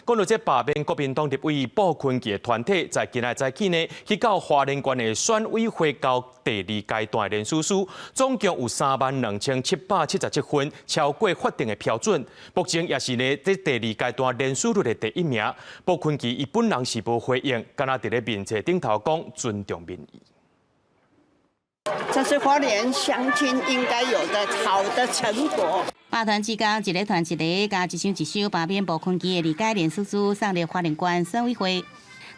講到這罷免國民黨立委傅崐萁的團體，在今仔早起呢，去到花蓮縣的選委會交第二階段的連署書，總共有32,777份，超過法定的標準。目前也是呢，這第二階段連署率的第一名。傅崐萁伊本人是無回應，干焦佇咧面冊頂頭講尊重民意。這是花蓮鄉親應該有的好的成果。罷團志工一个團一个，共一箱一箱罷免傅崐萁的理解連署書送入花蓮縣選委會。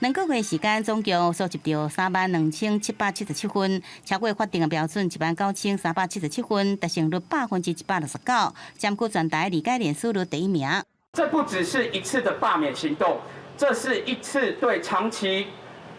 2個月時間，總共收集著32,777份，超過法定的標準19,377份，達成率169%，佔據全台理解連署率第一名。這不只是一次的罷免行動，這是一次對長期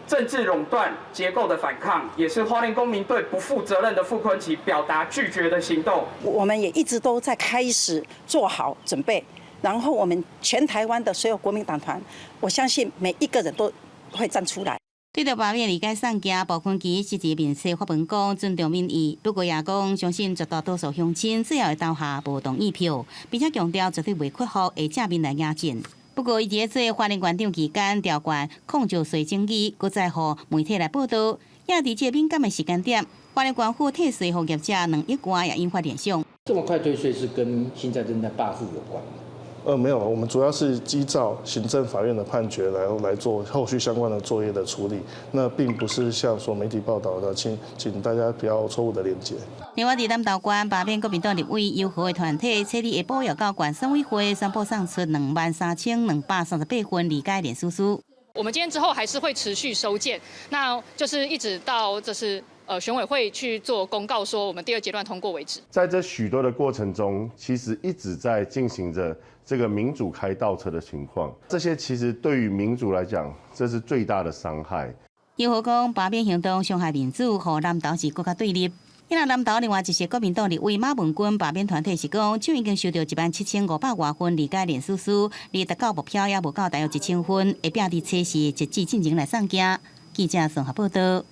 政治壟斷結構的反抗，也是花蓮公民對不負責任的傅崐萁表達拒絕的行動。我們也一直都在開始做好準備，然後我們全台灣的所有國民黨團，我相信每一個人都會站出來。對著罷免理解送件，傅崐萁實時面冊發文講尊重民意，不過也講相信絕大多數鄉親最後會投下無同意票，並且強調絕對袂屈服，會正面來迎戰。不過，伊佇咧做花蓮縣長期間，調懸礦石稅爭議，閣再予媒體來報道。也佇這個敏感的時間點，花蓮縣府退稅予業者2億外，也引發聯想。這麼快退稅是跟現在正在罷傅有關嗎？沒有，我們主要是依照行政法院的判決來做後續相關的作業的處理，那並不是像說媒體報道的，請大家不要錯誤的連結。另外，佇南投縣罷免國民黨立委游和的團體，初二下晡又到縣選委會宣布送出23,238份理解連署書。我們今天之後還是會持續收件，那就是一直到就是選委會去做公告，說我們第二階段通過為止。在這許多的過程中，其實一直在進行着這個民主開倒車的情況，這些其實對於民主來講，這是最大的傷害。游和講罷免行動傷害民主，予南投是閣較對立。因為南投另外一席國民黨立委馬文君罷免團體是講，就已經收到17,500外份理解連署書，離達到目標猶無夠大約1000份，會拼佇初四截止進前來送件。記者綜合報道。